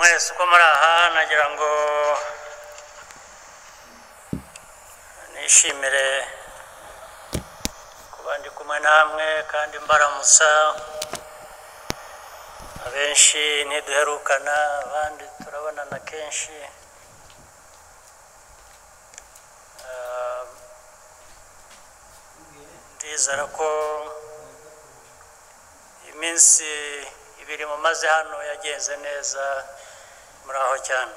Mwese uko muri aha, nagira ngo nishimire kuba ndi kumwe namwe kandi mbaramutsa. Abenshi ntiduherukana, abandi turabonana kenshi. Ndizera ko iminsi ibiri mumaze hano yagenze neza, muri aho cyane.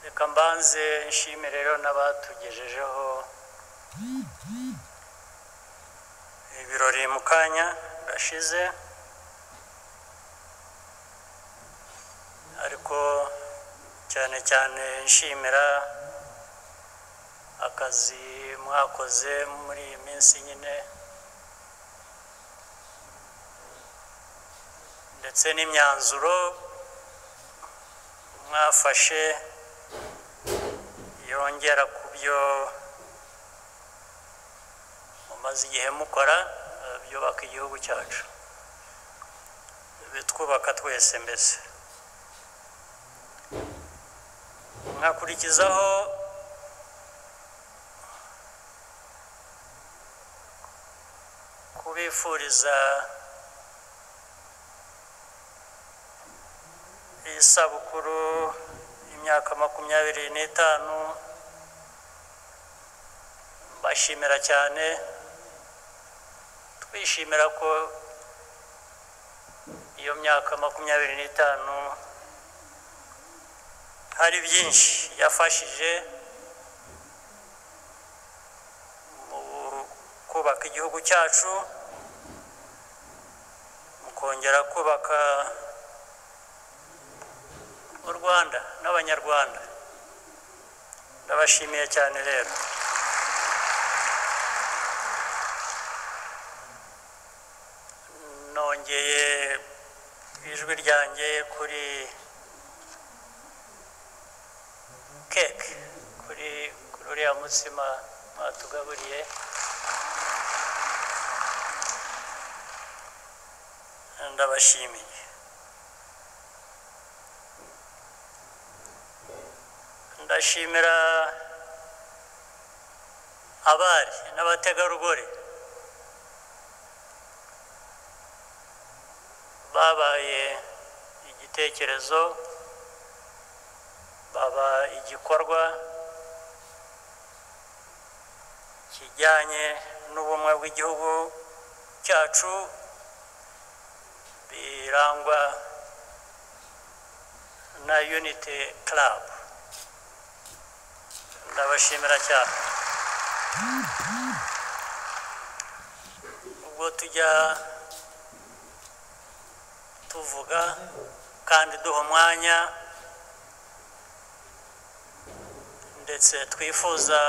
Reka mbanze nshimire rero n'abatugejejeho ibirori mu kanya gashize, ariko cyane cyane nshimira akazi mwakoze muri iyi minsi nyine, ndetse n'imyanzuro mwafashe yongera ku byo mumaze igihe mukora byubaka igihugu cyacu, bitwubaka twese. Mbese nkakurikizaho kubifuriza isabukuru y'imyaka 25, mbashimira cyane, twishimira ko iyo myaka 25 hari byinshi yafashije mu kubaka igihugu cyacu, mu kongera kubaka u Rwanda n'Abanyarwanda. Ndabashimiye cyane rero. Nongeye ijwi ryanjye kuri keke, kuri uriya mutsima mwatugaburiye. Ndabashimiye. Ndashimira abari n'abategarugori babaye igitekerezo, baba igikorwa kijyanye n'ubumwe bw'igihugu cyacu, birangwa na Unity Club. Ndabashimira cyane. Ubwo tujya tuvuga kandi duha umwanya, ndetse twifuza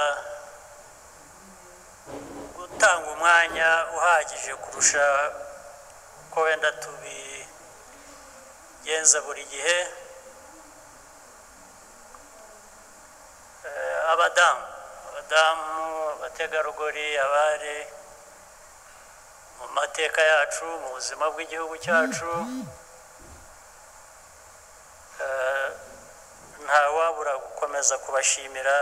gutanga umwanya uhagije kurusha ko wenda tubigenza buri gihe. Abadamu, abategarugori, abari mu mateka yacu, mu buzima bw'igihugu cyacu, ntawabura gukomeza kubashimira,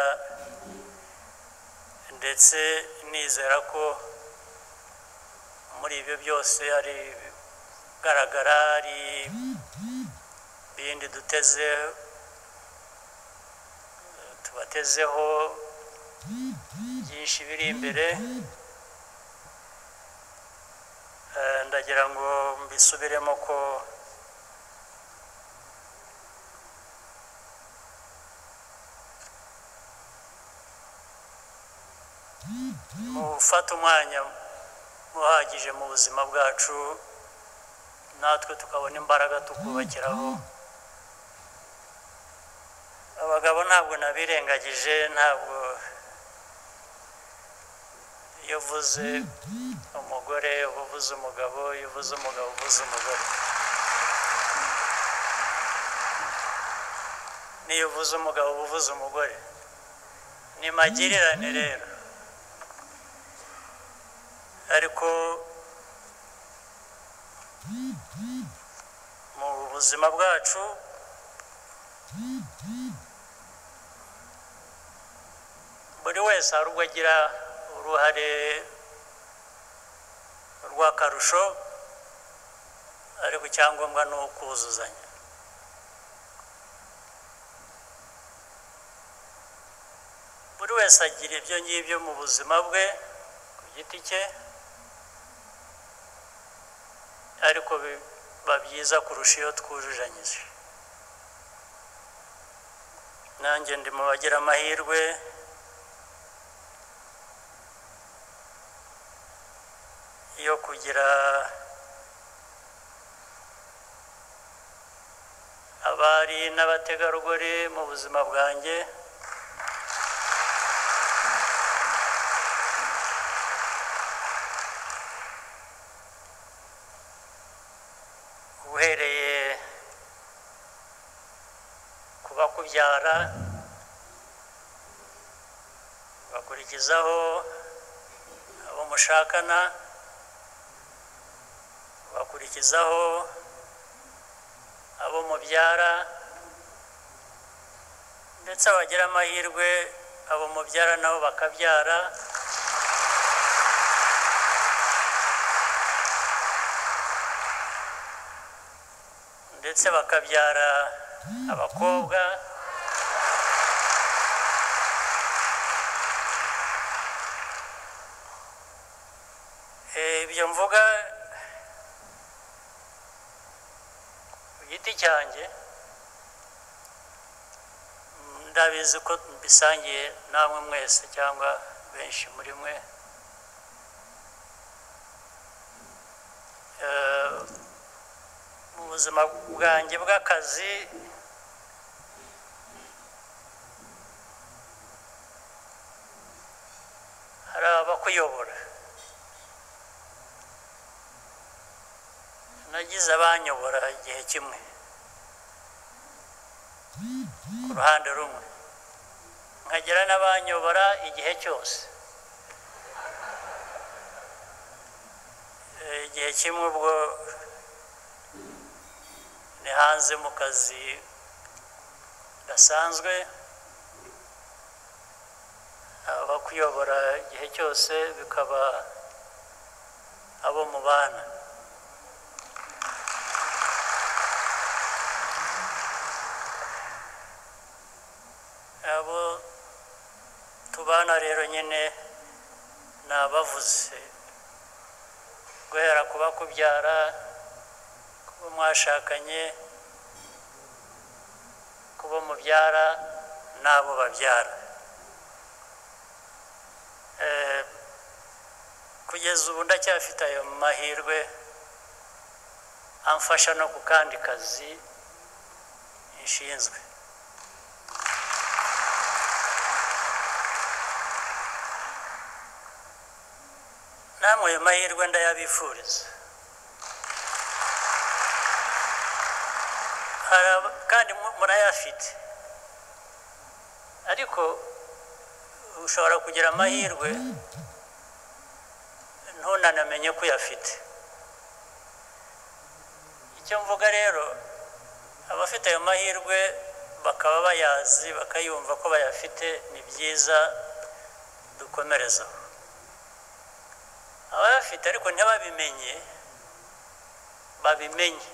ndetse nizera ko muri ibyo byose hari garagara, hari bindi duteze, tubatezeho byinshi biri imbere. Ndagira ngo mbisubiremo ko mufata umwanya uhagije mu buzima bwacu, natwe tukabona imbaraga tukubakiraho. Abagabo ntabwo nabirengagije, ntabwo iyo uvuze umugore uba uvuze umugabo, iyo uvuze umugabo uvuze umugore, n'iyo uvuze umugabo uba uvuze umugore. Ni magirirane rero. Ariko mu buzima bwacu buri wese hari ubwo agira uruhare rw'akarusho, ariko icyangombwa ni ukuzuzanya. Buri wese agira ibyo ngibyo mu buzima bwe ku giti cye, ariko biba byiza kurusha iyo twujujanyije. Nanjye ndi mu bagira amahirwe yo kugira abari n'abategarugori mu buzima bwanjye. Uhereye ku bakubyara, bakurikizaho abo mushakana, bakurikizaho abo mubyara, ndetse abagira amahirwe abo mubyara nabo bakabyara. Ndetse bakabyara abakobwa. Ibyo mvuga ku giti cyanjye ndabizi ko mbisangiye namwe mwese cyangwa benshi muri mwe. Mu buzima bwanjye bw'akazi hari abakuyobora, nagize abanyobora igihe kimwe ku ruhande rumwe, nkagira n'abanyobora igihe cyose. Igihe kimwe ubwo ni hanze mu kazi gasanzwe, abakuyobora igihe cyose bikaba abo mubana. Abo tubana rero nyine ni abavuze, guhera ku bakubyara, kuba mwashakanye, kuba mubyara n'abo babyara. Kugeza ubu ndacyafite ayo mahirwe amfasha no ku kandi kazi nshinzwe. Namwe ayo mahirwe ndayabifuriza, kandi murayafite. Ariko ushobora kugira amahirwe ntunanamenye ko uyafite. Icyo mvuga rero, abafite ayo mahirwe bakaba bayazi, bakayumva ko bayafite, ni byiza, dukomerezaho. Abayafite ariko ntibabimenye, babimenye.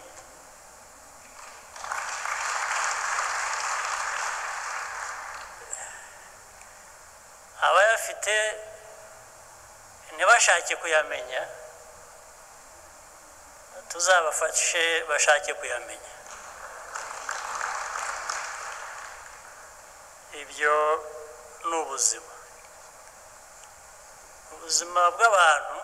Abayafite ntibashake kuyamenya, tuzabafashe bashake kuyamenya. Ibyo ni ubuzima, ubuzima bw'abantu,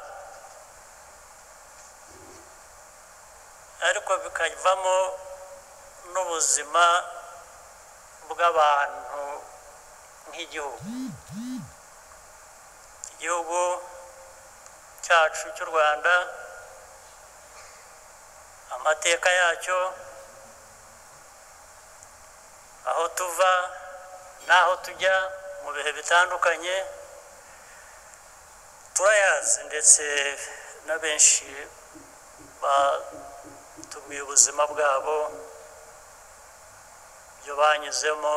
ariko bikavamo n'ubuzima bw'abantu nk'igihugu. Igihugu cyacu cy'u Rwanda, amateka yacyo, aho tuva n'aho tujya mu bihe bitandukanye, Turayazi ndetse na benshi batubwiye ubuzima bwabo, ibyo banyuzemo,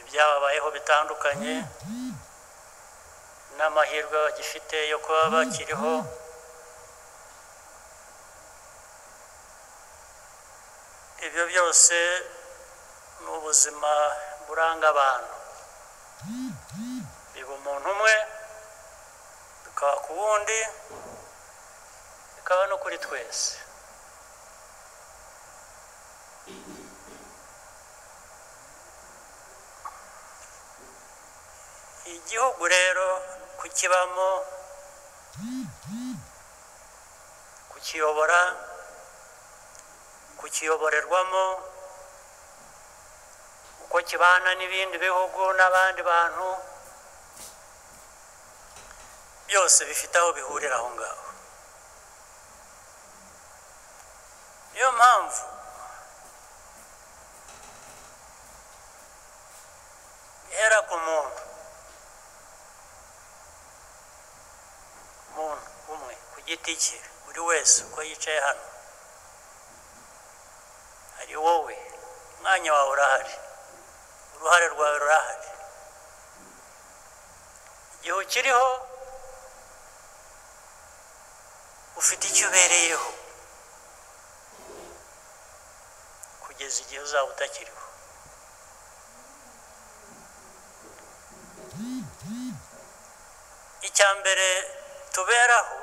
ibyababayeho bitandukanye, n'amahirwe bagifite yo kuba bakiriho. Ibyo byose ni ubuzima buranga abantu, biba umuntu umwe, bikaba ku wundi, bikaba no kuri twese. Igihugu rero kukibamo, kukiyobora, kukiyoborerwamo, uko kibana n'ibindi bihugu n'abandi bantu, byose bifite aho bihurira aho ngaho. Niyo mpamvu ihera ku muntu, umuntu umwe ku giti cye, buri wese uko yicaye hano, hari wowe, umwanya wawe urahari, uruhare rwawe rurahari. Igihe ukiriho ufite icyo ubereyeho kugeza igihe uzaba utakiriho. Icya mbere tuberaho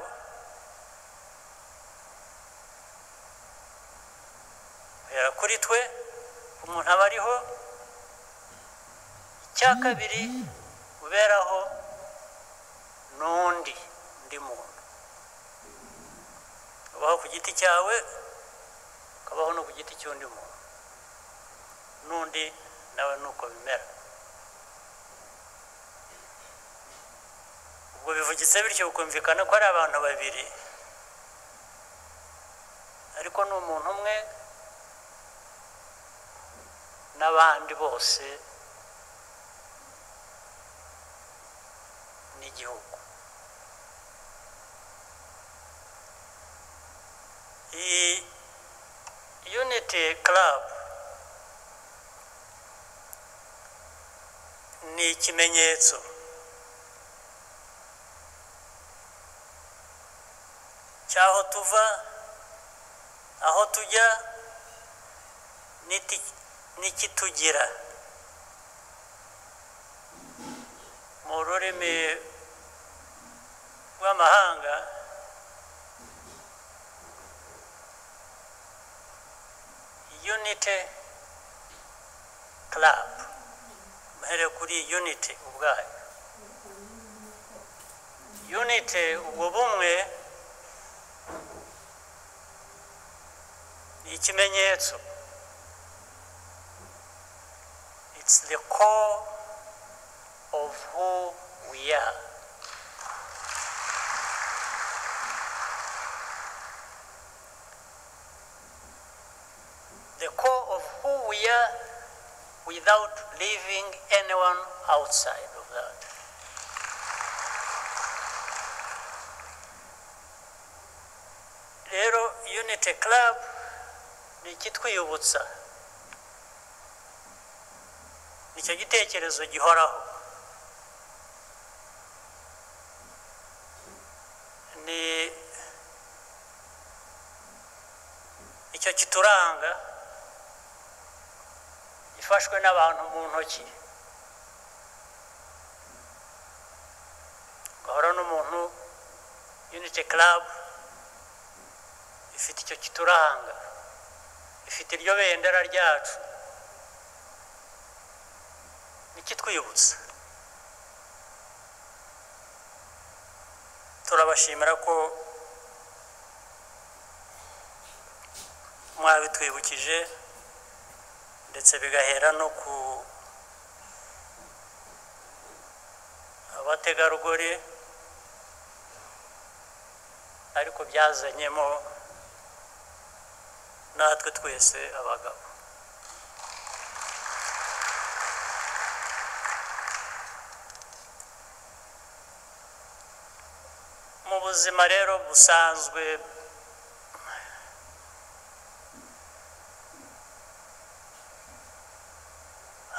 hera kuri twe, umuntu aba ariho. Icya kabiri uberaho n'undi undi muntu, ubaho ku giti cyawe, ukabaho no ku giti cy'undi muntu, n'undi nawe nuko bimera. Ubwo bivugitse bityo bikumvikana ko ari abantu babiri, ariko ni umuntu umwe n'abandi bose n'igihugu. Iyi Unity Club ni ikimenyetso cy'aho tuva, aho tujya, n'ikitugira. Mu rurimi rw'amahanga Unity Club, muhere kuri unity ubwayo. Unity, ubwo bumwe, ni ikimenyetso. It's the core of who we are. The core of who we are without leaving anyone outside of that. Rero Unity Club ni ikitwibutsa, icyo gitekerezo gihoraho, ni icyo kituranga, ifashwe n'abantu mu ntoki, gahora n'umuntu. Unity Club ifite icyo kituranga, ifite iryo bendera ryacu, nikitwibutsa. Turabashimira ko mwabitwibukije, ndetse bigahera no ku abategarugori, ariko byazanyemo natwe twese abagabo. Mu buzima rero busanzwe,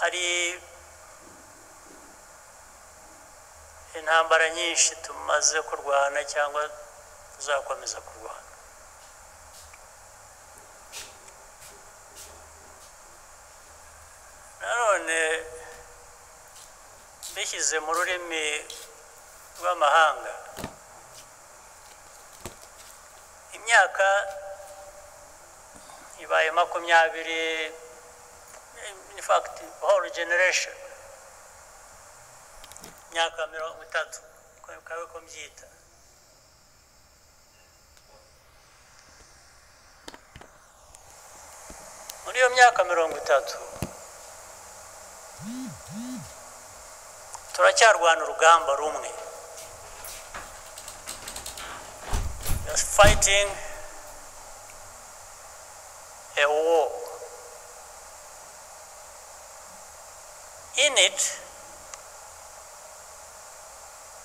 hari intambara nyinshi tumaze kurwana cyangwa tuzakomeza kurwana. Nanone mbishyize mu rurimi rw'amahanga, imyaka ibaye 20, in fact whole generation, imyaka 30 kawe ko mbyita, muri iyo myaka 30 turacyarwana urugamba rumwe. Just fighting a war. In it,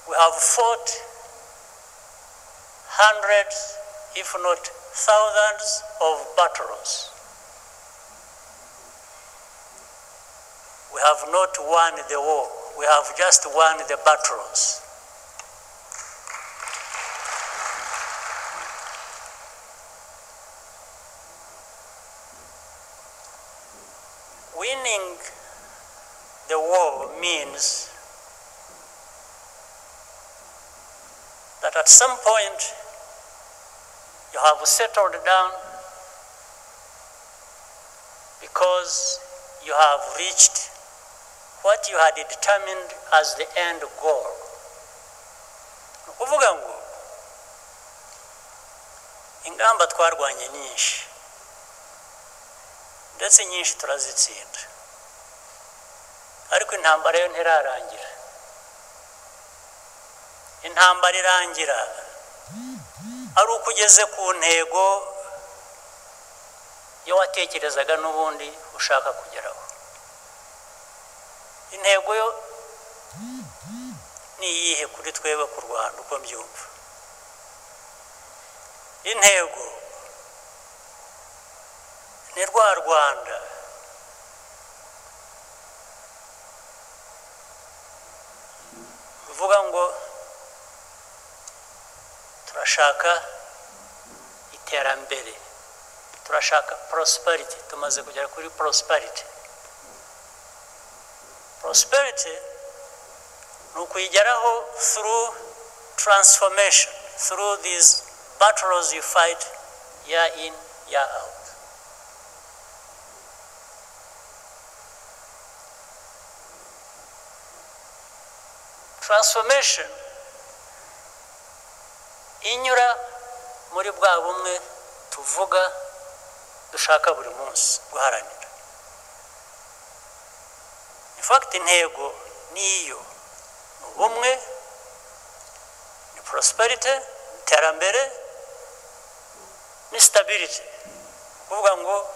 we have fought hundreds, if not thousands, of battles. We have not won the war. We have just won the battles. Winning the war means that at some point you have settled down because you have reached what you had determined as the end goal. Ni ukuvuga ngo ingamba twarwanye nyinshi, ndetse nyinshi turazitsinda, ariko intambara yo ntirarangira. Intambara irangira ari uko ugeze ku ntego yo watekerezaga n'ubundi ushaka kugeraho. Intego yo ni iyihe kuri twebwe ku Rwanda uko mbyumva? Intego ni rwa Rwanda ruvuga ngo turashaka iterambere, turashaka prosperity. Tumaze kugera kuri prosperity. Prosperity ni ukuyigeraho through transformation, through these battles you fight year in, year out. Transformation inyura muri bwa bumwe tuvuga dushaka buri munsi guharanira. In fact, intego niyo ni ubumwe, ni prosperity, iterambere, ni stability. Kuvuga ngo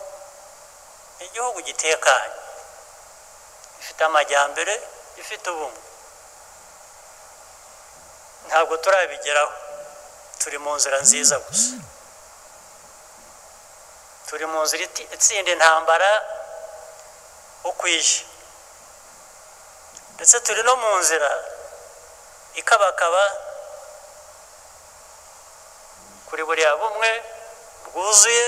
igihugu gitekanye, gifite amajyambere, gifite ubumwe. Ntabwo turabigeraho, turi mu nzira nziza gusa, turi mu nzira itsinda intambara ukwiye, ndetse turi no mu nzira ikabakaba kuri buriya bumwe bwuzuye.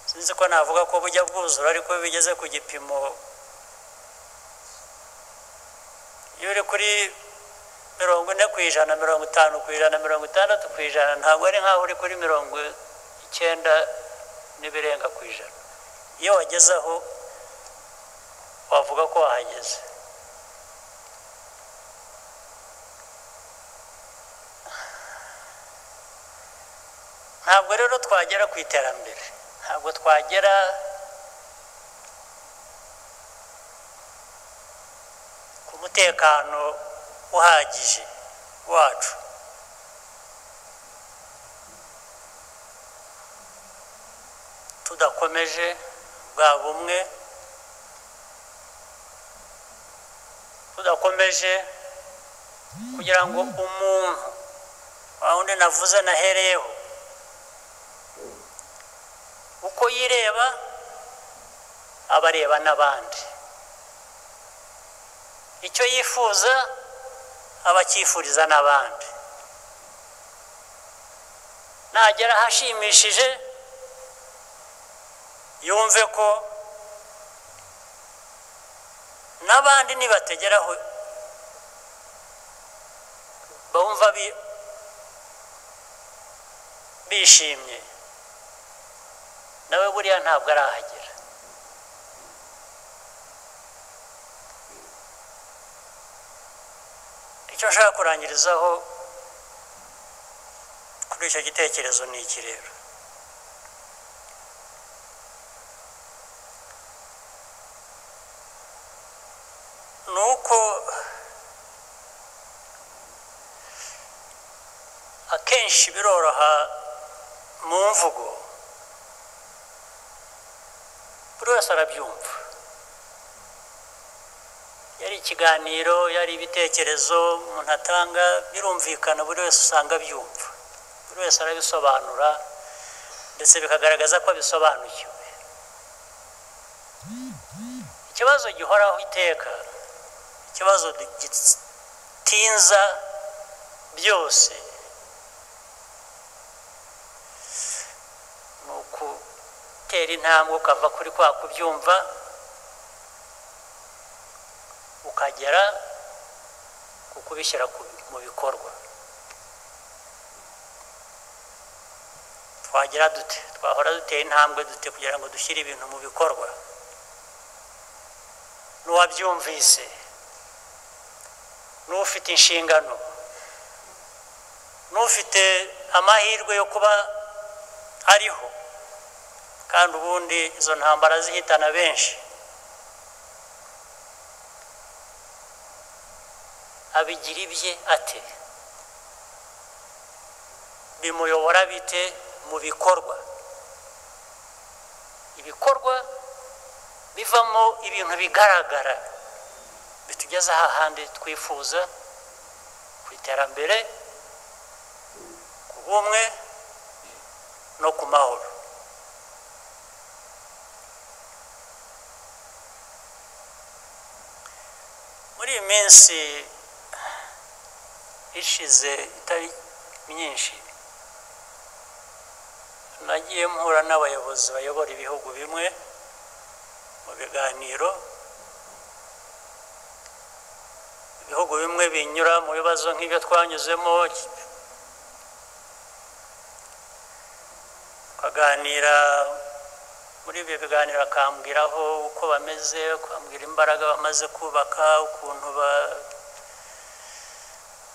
Sinzi ko navuga ko bujya bwuzura, ariko bigeze ku gipimo, iyo uri kuri 40%, 50%, 60%, ntabwo ari nkaho uri kuri 90 n'ibirenga ku ijana. Iyo wageze aho wavuga ko wahageze. Ntabwo rero twagera ku iterambere, ntabwo twagera ku mutekano uhagije wacu tudakomeje bwa bumwe, tudakomeje Kugira ngo umuntu wawundi navuze nahereyeho, uko yireba abareba n'abandi, icyo yifuza abacyifuriza n'abandi, nagera ahashimishije yumve ko n'abandi nibategeraho bumva bishimye, nawe buriya ntabwo arahagera. Icyo nshaka kurangirizaho kuri icyo gitekerezo ni iki rero: ni uko akenshi biroroha mu mvugo, buri wese arabyumva, yari ikiganiro, yari ibitekerezo umuntu atanga, birumvikana, buri wese usanga abyumva, buri wese arabisobanura, ndetse bikagaragaza ko abisobanukiwe. Ikibazo gihoraho iteka, ikibazo gitinza byose, ni ukutera intambwe ukava kuri kwa kubyumva ukagera ku kubishyira mu bikorwa. Twagira dute? Twahora duteye intambwe dute kugira ngo dushyire ibintu mu bikorwa? N'uwabyumvise, n'ufite inshingano, n'ufite amahirwe yo kuba ariho, kandi ubundi izo ntambara zihitana benshi, abigira ibye ate? Bimuyobora bite mu bikorwa? Ibikorwa bivamo ibintu bigaragara bitugeza hahandi twifuza, ku iterambere, ku bumwe no ku mahoro. Muri iyi minsi ishize itari myinshi, nagiye mpura n'abayobozi bayobora ibihugu bimwe mu biganiro. Ibihugu bimwe binyura mu bibazo nk'ibyo twanyuzemo, tukaganira. Muri ibyo biganiro akambwiraho uko bameze, akambwira imbaraga bamaze kubaka, ukuntu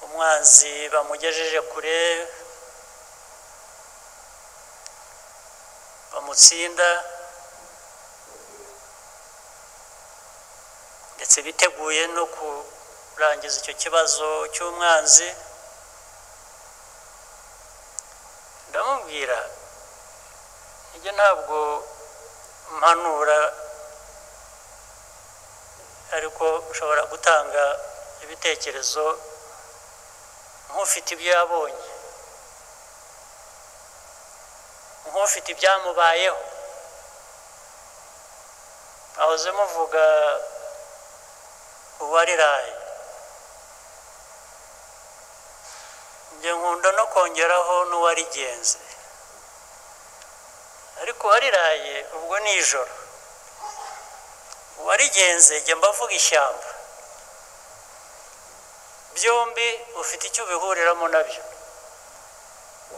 umwanzi bamugejeje kure, bamutsinda, ndetse biteguye no kurangiza icyo kibazo cy'umwanzi. Ndamubwira, njye ntabwo mpanura, ariko ushobora gutanga ibitekerezo nk'ufite ibyo yabonye, nk'ufite ibyamubayeho. Ahoze muvuga uwariraye, njye nkunda no kongeraho n'uwarigenze, ariko uwariraye ubwo ni ijoro, uwarigenze njye mbavuga ishyamba. Byombi ufite icyo ubihuriramo nabyo,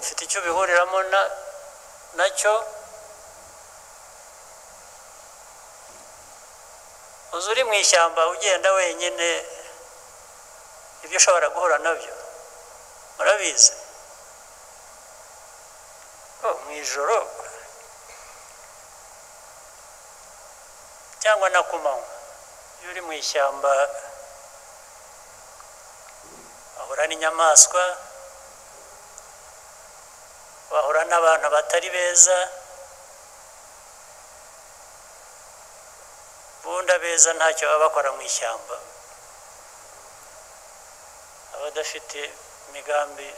ufite icyo ubihuriramo nacyo. Uzi uri mu ishyamba ugenda wenyine, ibyo ushobora guhura nabyo murabizi. Mu ijoro cyangwa na kumanywa, iyo uri mu ishyamba wahura n'inyamaswa, wahura n'abantu batari beza. Ubundi abeza ntacyo baba bakora mu ishyamba, Abadafite imigambi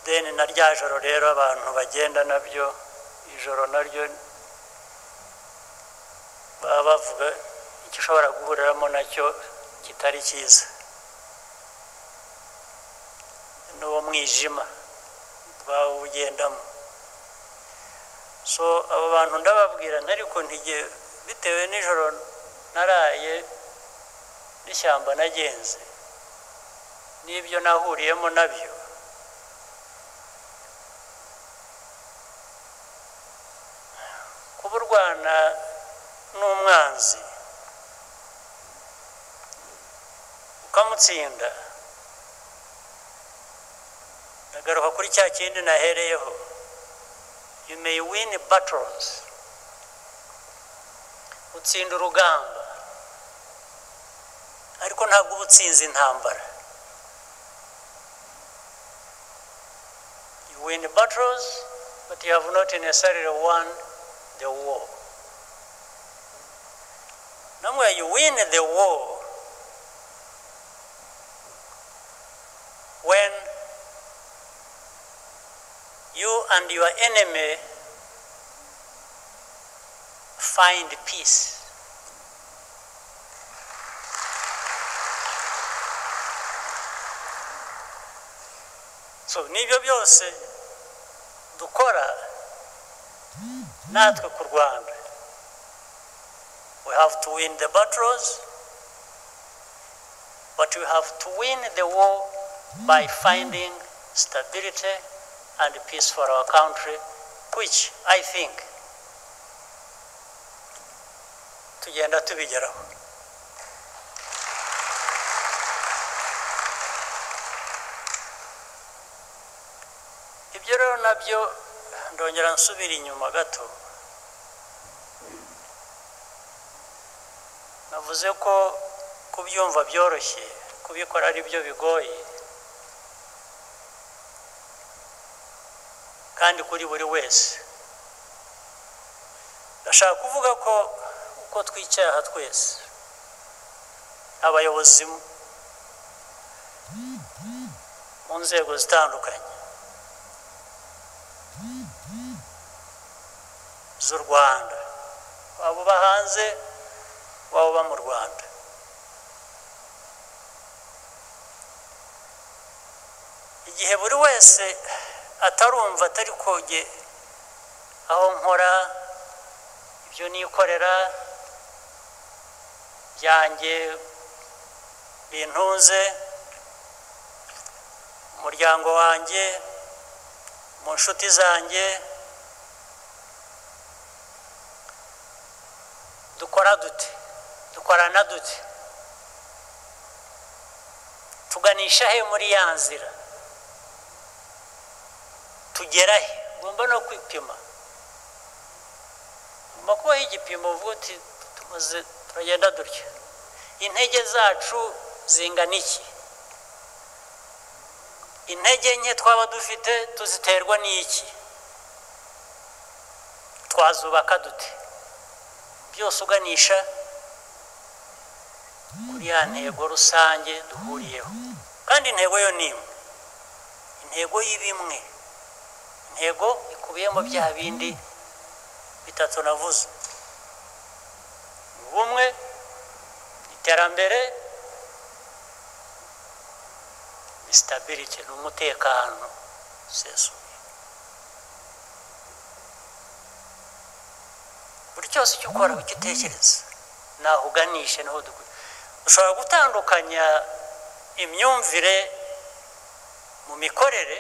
deni na rya joro rero abantu bagenda nabyo ijoro naryo baba bavuga icyo ushobora guhuriramo nacyo kitari cyiza n'uwo mwijima bawugendamo. So abo bantu ndababwira ariko ntige bitewe n'ijoro naraye n'ishyamba nagenze n'ibyo nahuriyemo nabyo, kuba urwana n'umwanzi ukamutsinda, ndagaruka kuri cya kindi nahereyeho, you may win battles, utsinda urugamba ariko ntabwo uba utsinze intambara. You win battles but you have not necessarily won the war. Namwe you win the war when you and your enemy find peace. So nibyo byose dukora natwe ku Rwanda. We have to win the battles, but we have to win the war by finding stability and peace for our country, which I think tugenda tubigeraho. Ibyo rero nabyo ndongera nsubira inyuma gato. Navuze ko kubyumva byoroshye, kubikora ari byo bigoye, kandi kuri buri wese. Ndashaka kuvuga ko uko twicaye aha twese, abayobozi mu nzego zitandukanye z'u Rwanda, waba uba hanze, waba uba mu Rwanda, igihe buri wese atarumva atari koge aho nkora ibyo nikorera byanjye bintunze, umuryango wanjye, mu nshuti zanjye, dukora dute, dukorana dute, tuganisha he muri ya nzira, tugera he? Ugomba no kwipima, ugomba kubaho igipimo uvuga uti tumaze turagenda dutya, intege zacu zingana iki, intege nke twaba dufite tuziterwa n'iki, twazubaka dute, byose uganisha kuri ya ntego rusange duhuriyeho. Kandi intego yo ni imwe, intego y'ibimwe, intego ikubiyemo bya bindi bitatu navuze: ubumwe, iterambere, stability, n'umutekano usesuye. Buri cyose icyo ukora, icyo utekereza, naho uganisha, naho dukora. Ushobora gutandukanya imyumvire mu mikorere,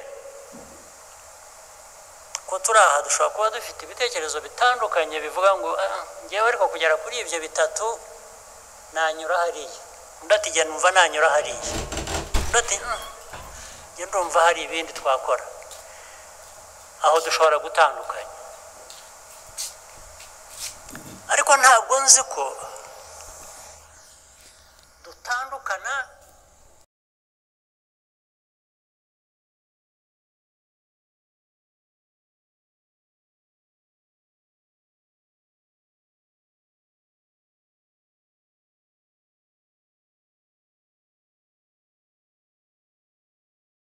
ko turi aha dushobora kuba dufite ibitekerezo bitandukanye bivuga ngo ngewe ariko kugera kuri ibyo bitatu nanyura hariya, undi ati jya numva nanyura hariya, undi ati njye ndumva hari ibindi twakora. Aho dushobora gutandukanya, ariko ntabwo nzi ko